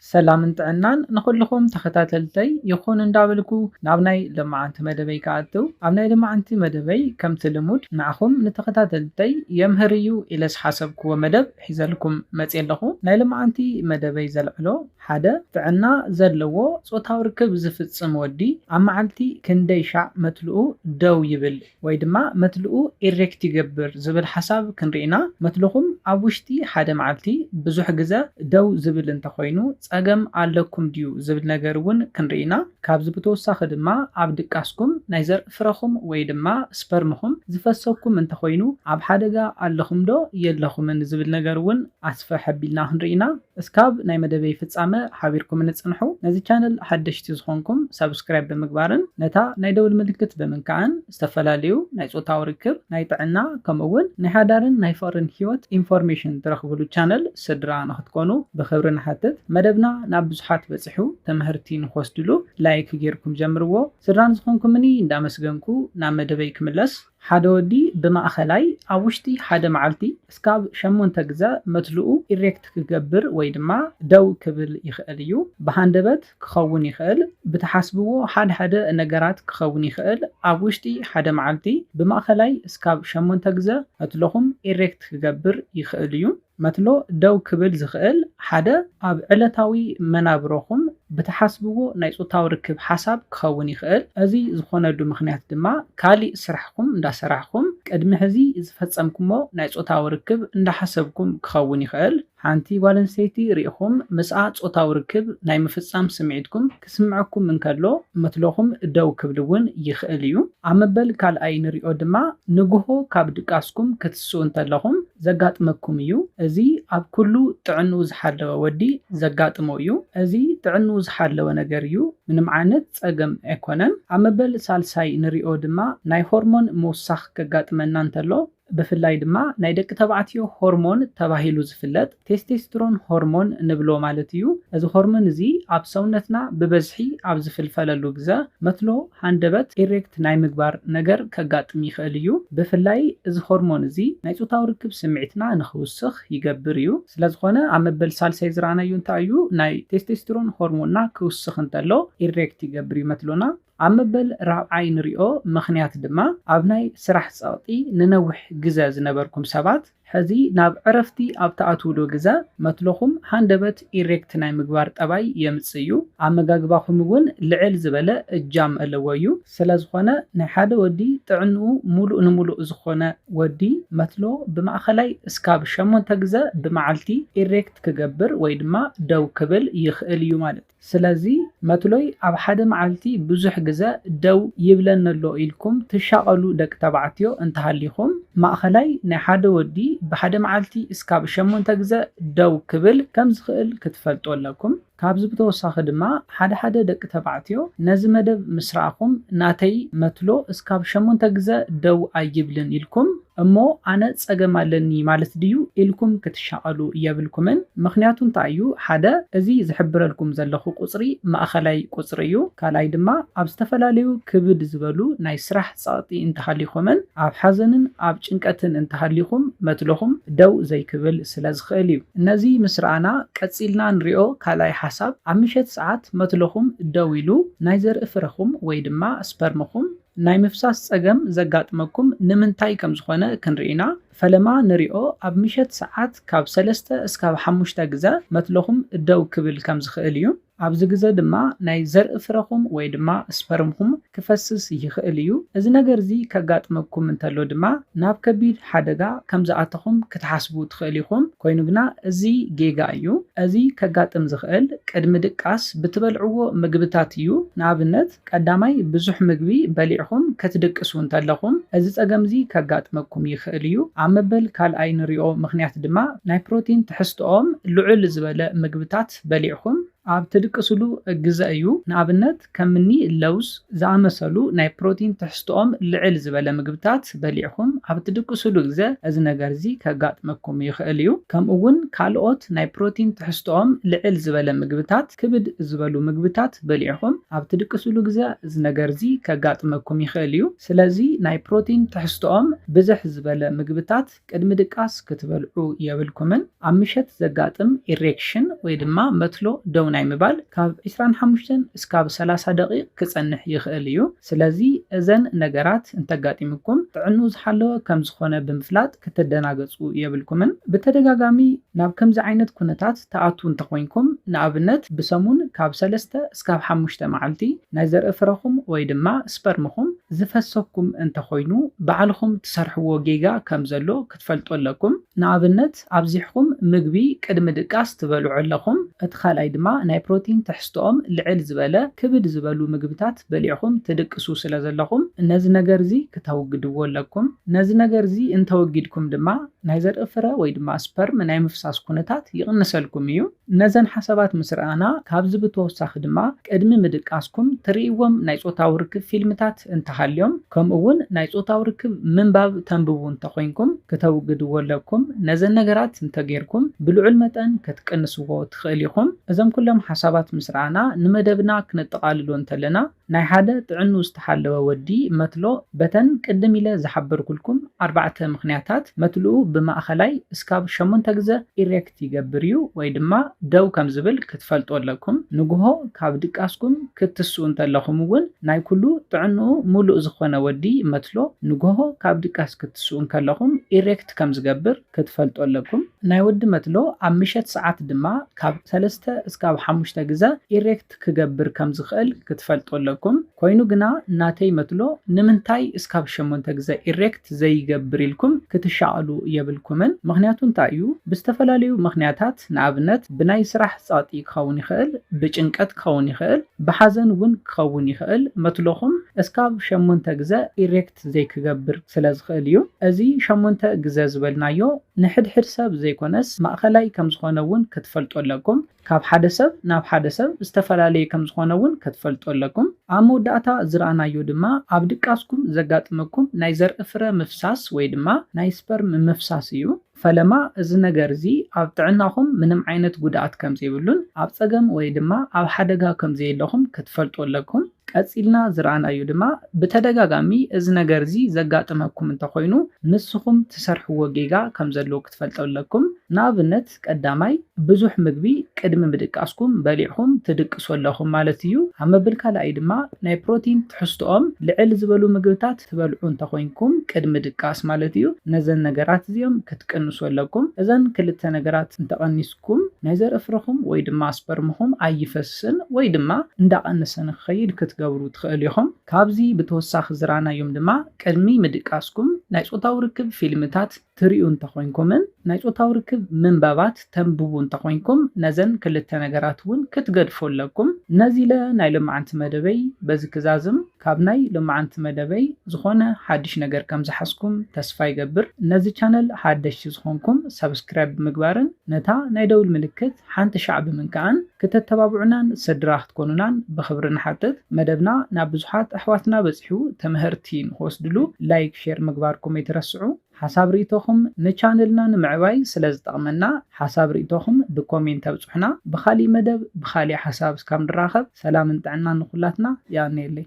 ሰላምን ጥዕናን ንኹልኹም ተኸታተልተይ ይኹን እንዳበልኩ ናብ ናይ ለማዓንቲ መደበይ ክኣትው። ኣብ ናይ ለማዓንቲ መደበይ ከምቲ ልሙድ ንዓኹም ንተኸታተልተይ የምህር እዩ ኢለ ዝሓሰብክዎ መደብ ሒዘልኩም መፅየ ኣለኹ። ናይ ለማዓንቲ መደበይ ዘልዕሎ ሓደ ጥዕና ዘለዎ ጾታዊ ርክብ ዝፍጽም ወዲ ኣብ መዓልቲ ክንደይ ሻዕ መትልኡ ደው ይብል ወይ ድማ መትልኡ ኢሬክት ይገብር ዝብል ሓሳብ ክንርኢና። መትልኹም ኣብ ውሽጢ ሓደ መዓልቲ ብዙሕ ግዘ ደው ዝብል እንተኾይኑ ጸገም ኣለኩም ድዩ ዝብል ነገር እውን ክንርኢና። ካብዚ ብተወሳኺ ድማ ኣብ ድቃስኩም ናይ ዘርኢ ፍረኹም ወይ ድማ ስፐርምኹም ዝፈሰኩም እንተኾይኑ ኣብ ሓደጋ ኣለኹም ዶ የለኹምን ዝብል ነገር እውን ኣስፍሕ ኣቢልና ክንርኢና። እስካብ ናይ መደበይ ፍጻመ ሓቢርኩም ንጽንሑ። ነዚ ቻነል ሓደሽቲ ዝኾንኩም ሳብስክራይብ ብምግባርን ነታ ናይ ደውል ምልክት ብምንካዕን ዝተፈላለዩ ናይ ጾታዊ ርክብ፣ ናይ ጥዕና ከምኡ እውን ናይ ሓዳርን ናይ ፍቕርን ህይወት ኢንፎርሜሽን ትረኽብሉ ቻነል ስድራ ንኽትኮኑ ብኽብሪ ንሓትት። መደብና ናብ ብዙሓት በጺሑ ትምህርቲ ንክወስድሉ ላይክ ጌርኩም ጀምርዎ። ስድራ ንዝኾንኩምኒ እንዳመስገንኩ ናብ መደበይ ክምለስ። ሓደ ወዲ ብማእኸላይ ኣብ ውሽጢ ሓደ መዓልቲ እስካብ ሸሞንተ ግዘ መትልኡ ኢሬክት ክገብር ወይ ድማ ደው ክብል ይኽእል እዩ። ብሃንደበት ክኸውን ይኽእል፣ ብትሓስብዎ ሓደ ሓደ ነገራት ክኸውን ይኽእል። ኣብ ውሽጢ ሓደ መዓልቲ ብማእኸላይ እስካብ ሸሞንተ ግዘ መትልኹም ኢሬክት ክገብር ይኽእል እዩ። መትሎ ደው ክብል ዝኽእል ሓደ ኣብ ዕለታዊ መናብሮኹም ብትሓስብዎ ናይ ጾታዊ ርክብ ሓሳብ ክኸውን ይኽእል። እዚ ዝኾነሉ ምኽንያት ድማ ካሊእ ስራሕኩም እንዳሰራሕኩም ቅድሚ ሕዚ ዝፈጸምኩሞ ናይ ጾታዊ ርክብ እንዳሓሰብኩም ክኸውን ይኽእል። ሓንቲ ጓል ኣንስተይቲ ርኢኹም ምስኣ ጾታዊ ርክብ ናይ ምፍጻም ስምዒትኩም ክስምዐኩም እንከሎ መትሎኹም ደው ክብል እውን ይኽእል እዩ። ኣብ መበል ካልኣይ ንሪኦ ድማ ንግሆ ካብ ድቃስኩም ክትስኡ እንተለኹም ዘጋጥመኩም እዩ። እዚ ኣብ ኩሉ ጥዕንኡ ዝሓለወ ወዲ ዘጋጥሞ እዩ። እዚ ጥዕንኡ ዝሓለወ ነገር እዩ። ምንም ዓይነት ጸገም ኣይኮነን። ኣብ መበል ሳልሳይ ንሪኦ ድማ ናይ ሆርሞን ምውሳኽ ከጋጥመና እንተሎ ብፍላይ ድማ ናይ ደቂ ተባዕትዮ ሆርሞን ተባሂሉ ዝፍለጥ ቴስቴስትሮን ሆርሞን ንብሎ ማለት እዩ። እዚ ሆርሞን እዚ ኣብ ሰውነትና ብበዝሒ ኣብ ዝፍልፈለሉ ግዘ መትሎ ሃንደበት ኢሬክት ናይ ምግባር ነገር ከጋጥም ይኽእል እዩ። ብፍላይ እዚ ሆርሞን እዚ ናይ ጾታዊ ርክብ ስምዒትና ንኽውስኽ ይገብር እዩ። ስለዝኾነ ኣብ መበል ሳልሳይ ዝረኣናዮ እንታይ እዩ? ናይ ቴስቴስትሮን ሆርሞንና ክውስኽ እንተሎ ኢሬክት ይገብር እዩ መትሎና። ኣብ መበል ራብዓይ ንሪኦ ምኽንያት ድማ ኣብ ናይ ስራሕ ጸቕጢ ንነዊሕ ግዘ ዝነበርኩም ሰባት ሕዚ ናብ ዕረፍቲ ኣብ ትኣትውሉ ግዘ መትሎኹም ሃንደበት ኢሬክት ናይ ምግባር ጠባይ የምጽእ እዩ። ኣመጋግባኹም እውን ልዕል ዝበለ እጃም ኣለዎ እዩ። ስለዝኾነ ናይ ሓደ ወዲ ጥዕንኡ ሙሉእ ንሙሉእ ዝኾነ ወዲ መትሎ ብማእኸላይ እስካብ ሸሞንተ ግዘ ብመዓልቲ ኢሬክት ክገብር ወይ ድማ ደው ክብል ይኽእል እዩ ማለት። ስለዚ መትሎይ ኣብ ሓደ መዓልቲ ብዙሕ ግዘ ደው ይብለኒ ኣሎ ኢልኩም ትሻቐሉ ደቂ ተባዕትዮ እንተሃሊኹም፣ ማእኸላይ ናይ ሓደ ወዲ ብሓደ መዓልቲ እስካብ ሸሞንተ ግዘ ደው ክብል ከም ዝኽእል ክትፈልጡ ኣለኩም። ካብዚ ብተወሳኺ ድማ ሓደ ሓደ ደቂ ተባዕትዮ ነዚ መደብ ምስ ረኣኹም ናተይ መትሎ እስካብ ሸሞንተ ግዘ ደው ኣይብልን ኢልኩም እሞ ኣነ ጸገም ኣለኒ ማለት ድዩ ኢልኩም ክትሻቐሉ የብልኩምን። ምኽንያቱ እንታይ እዩ? ሓደ፣ እዚ ዝሕብረልኩም ዘለኹ ቁጽሪ ማእኸላይ ቁጽሪ እዩ። ካልኣይ ድማ ኣብ ዝተፈላለዩ ክብድ ዝበሉ ናይ ስራሕ ጸቕጢ እንተሃሊኹምን ኣብ ሓዘንን ኣብ ጭንቀትን እንተሃሊኹም መትሎኹም ደው ዘይክብል ስለ ዝኽእል እዩ። ነዚ ምስ ረኣና ቀጺልና ንሪኦ ካልኣይ ሓሳብ ኣብ ምሸት ሰዓት መትሎኹም ደው ኢሉ ናይ ዘርኢ ፍረኹም ወይ ድማ ስፐርምኹም ናይ ምፍሳስ ጸገም ዘጋጥመኩም ንምንታይ ከም ዝኾነ ክንርኢ ኢና። ፈለማ ንሪኦ ኣብ ምሸት ሰዓት ካብ ሰለስተ እስካብ ሓሙሽተ ግዘ መትሎኹም ደው ክብል ከም ዝኽእል እዩ። ኣብዚ ግዘ ድማ ናይ ዘርኢ ፍረኹም ወይ ድማ ስፐርምኹም ክፈስስ ይኽእል እዩ። እዚ ነገር እዚ ከጋጥመኩም እንተሎ ድማ ናብ ከቢድ ሓደጋ ከም ዝኣተኹም ክትሓስቡ ትኽእል ኢኹም። ኮይኑ ግና እዚ ጌጋ እዩ። እዚ ከጋጥም ዝኽእል ቅድሚ ድቃስ ብትበልዕዎ ምግብታት እዩ። ንኣብነት ቀዳማይ ብዙሕ ምግቢ በሊዕኹም ክትድቅሱ እንተለኹም እዚ ጸገም እዚ ከጋጥመኩም ይኽእል እዩ። ኣብ መበል ካልኣይ ንሪኦ ምኽንያት ድማ ናይ ፕሮቲን ትሕዝትኦም ልዑል ዝበለ ምግብታት በሊዕኹም ኣብ ትድቅስሉ ግዘ እዩ። ንኣብነት ከምኒ ለውዝ ዝኣመሰሉ ናይ ፕሮቲን ትሕዝትኦም ልዕል ዝበለ ምግብታት በሊዕኹም ኣብ ትድቅስሉ ግዘ እዚ ነገር እዚ ከጋጥመኩም ይኽእል እዩ። ከምኡ እውን ካልኦት ናይ ፕሮቲን ትሕዝትኦም ልዕል ዝበለ ምግብታት፣ ክብድ ዝበሉ ምግብታት በሊዕኹም ኣብ ትድቅስሉ ግዘ እዚ ነገር እዚ ከጋጥመኩም ይኽእል እዩ። ስለዚ ናይ ፕሮቲን ትሕዝትኦም ብዝሕ ዝበለ ምግብታት ቅድሚ ድቃስ ክትበልዑ የብልኩምን። ኣብ ምሸት ዘጋጥም ኢሬክሽን ወይ ድማ መትሎ ደው ናይ ምባል ካብ ዕስራን ሓሙሽተን እስካብ ሰላሳ ደቂቕ ክጸንሕ ይኽእል እዩ። ስለዚ እዘን ነገራት እንተጋጢምኩም ጥዕንኡ ዝሓለወ ከም ዝኾነ ብምፍላጥ ክትደናገጹ የብልኩምን። ብተደጋጋሚ ናብ ከምዚ ዓይነት ኩነታት ትኣትዉ እንተኾይንኩም፣ ንኣብነት ብሰሙን ካብ ሰለስተ እስካብ ሓሙሽተ መዓልቲ ናይ ዘርኢ ፍረኹም ወይ ድማ ስፐርምኹም ዝፈሰኩም እንተኾይኑ፣ ባዕልኹም ትሰርሕዎ ጌጋ ከም ዘሎ ክትፈልጡ ኣለኩም። ንኣብነት ኣብዚሕኩም ምግቢ ቅድሚ ድቃስ ትበልዑ ኣለኹም። እቲ ካልኣይ ድማ ናይ ፕሮቲን ትሕዝቶኦም ልዕል ዝበለ ክብድ ዝበሉ ምግብታት በሊዕኹም ትድቅሱ ስለ ዘለኹም ነዚ ነገር እዚ ክተውግድዎ ኣለኩም። ነዚ ነገር እዚ እንተወጊድኩም ድማ ናይ ዘርኢ ፍረ ወይ ድማ ስፐርም ናይ ምፍሳስ ኩነታት ይቕንሰልኩም እዩ። ነዘን ሓሳባት ምስ ረኣና ካብዚ ብተወሳኺ ድማ ቅድሚ ምድቃስኩም ትርእይዎም ናይ ጾታዊ ርክብ ፊልምታት እንተሃልዮም ከምኡ እውን ናይ ጾታዊ ርክብ ምንባብ ተንብቡ እንተኾይንኩም ክተውግድዎ ኣለኩም። ነዘን ነገራት እንተጌርኩም ብልዑል መጠን ክትቅንስዎ ትኽእል ኢኹም። እዞም ኩሎም ሓሳባት ምስ ረኣና ንመደብና ክነጠቓልሎ እንተለና ናይ ሓደ ጥዕንኡ ዝተሓለወ ወዲ መትሎ በተን ቅድም ኢለ ዝሓበርኩልኩም ኣርባዕተ ምኽንያታት መትልኡ ብማእኸላይ እስካብ ሸሞንተ ግዘ ኢሬክት ይገብር እዩ ወይ ድማ ደው ከም ዝብል ክትፈልጡ ኣለኩም። ንግሆ ካብ ድቃስኩም ክትስኡ እንተለኹም እውን ናይ ኩሉ ጥዕንኡ ሙሉእ ዝኾነ ወዲ መትሎ ንግሆ ካብ ድቃስ ክትስኡ እንከለኹም ኢሬክት ከም ዝገብር ክትፈልጡ ኣለኩም። ናይ ወዲ መትሎ ኣብ ምሸት ሰዓት ድማ ካብ ሰለስተ እስካብ ሓሙሽተ ግዘ ኢሬክት ክገብር ከም ዝኽእል ክትፈልጡ ኣለኩም። ኮይኑ ግና ናተይ መትሎ ንምንታይ እስካብ ሸሞንተ ግዘ ኢሬክት ዘይገብር ኢልኩም ክትሻቐሉ የብልኩምን። ምኽንያቱ እንታይ እዩ? ብዝተፈላለዩ ምኽንያታት ንኣብነት ብናይ ስራሕ ጸቕጢ ክኸውን ይኽእል፣ ብጭንቀት ክኸውን ይኽእል፣ ብሓዘን እውን ክኸውን ይኽእል። መትሎኹም እስካብ ሸሞንተ ግዘ ኢሬክት ዘይክገብር ስለ ዝኽእል እዩ። እዚ ሸሞንተ ግዘ ዝበልናዮ ንሕድሕድ ሰብ ዘይኮነስ ማእኸላይ ከም ዝኾነ እውን ክትፈልጡ ኣለኩም። ካብ ሓደ ሰብ ናብ ሓደ ሰብ ዝተፈላለየ ከም ዝኾነ እውን ክትፈልጡ ኣለኩም። ኣብ መወዳእታ ዝረኣናዮ ድማ ኣብ ድቃስኩም ዘጋጥመኩም ናይ ዘርኢ ፍረ ምፍሳስ ወይ ድማ ናይ ስፐርም ምፍሳስ እዩ። ፈለማ እዚ ነገር እዚ ኣብ ጥዕናኹም ምንም ዓይነት ጉድኣት ከም ዘይብሉን ኣብ ጸገም ወይ ድማ ኣብ ሓደጋ ከም ዘየለኹም ክትፈልጡ ኣለኩም። ቀጺልና ዝረኣናዮ ድማ ብተደጋጋሚ እዚ ነገር እዚ ዘጋጥመኩም እንተኾይኑ ንስኹም ትሰርሕዎ ጌጋ ከም ዘለዎ ክትፈልጡ ኣለኩም። ንኣብነት ቀዳማይ ብዙሕ ምግቢ ቅድሚ ምድቃስኩም በሊዕኹም ትድቅሱ ኣለኹም ማለት እዩ። ኣብ መብል ካልኣይ ድማ ናይ ፕሮቲን ትሕዝቶኦም ልዕል ዝበሉ ምግብታት ትበልዑ እንተኾይንኩም ቅድሚ ድቃስ ማለት እዩ። ነዘን ነገራት እዚኦም ክትቅንሱ ኣለኩም። እዘን ክልተ ነገራት እንተቐኒስኩም ናይ ዘርኢ ፍረኹም ወይ ድማ ስፐርምኹም ኣይፈስን ወይ ድማ እንዳቐነሰ ንክኸይድ ክትገብሩ ትኽእሉ ኢኹም። ካብዚ ብተወሳኺ ዝረኣናዮም ድማ ቅድሚ ምድቃስኩም ናይ ጾታዊ ርክብ ፊልምታት ትሪኡ እንተኾይንኩምን ናይ ጾታዊ ርክብ ምንባባት ተንብቡ እንተኾይንኩም ነዘን ክልተ ነገራት እውን ክትገድፉ ኣለኩም። ነዚ ኢለ ናይ ሎማዓንቲ መደበይ በዚ ክዛዝም። ካብ ናይ ሎማዓንቲ መደበይ ዝኾነ ሓድሽ ነገር ከም ዝሓዝኩም ተስፋ ይገብር። ነዚ ቻነል ሓደሽቲ ዝኾንኩም ሰብስክራይብ ብምግባርን ነታ ናይ ደውል ምልክት ሓንቲ ሻዕ ብምንካእን ክተተባብዑናን ስድራ ክትኮኑናን ብኽብሪ ንሓትት። መደብና ናብ ብዙሓት ኣሕዋትና በጺሑ ትምህርቲ ንክወስድሉ ላይክ፣ ሼር ምግባርኩም ኣይትረስዑ። ሓሳብ ርእይቶኹም ንቻነልና ንምዕባይ ስለ ዝጠቕመና ሓሳብ ርእይቶኹም ብኮሜንት ኣብጽሑና። ብኻሊእ መደብ ብኻሊእ ሓሳብ እስካብ ንራኸብ ሰላምን ጥዕናን ንኹላትና። የቐንየለይ።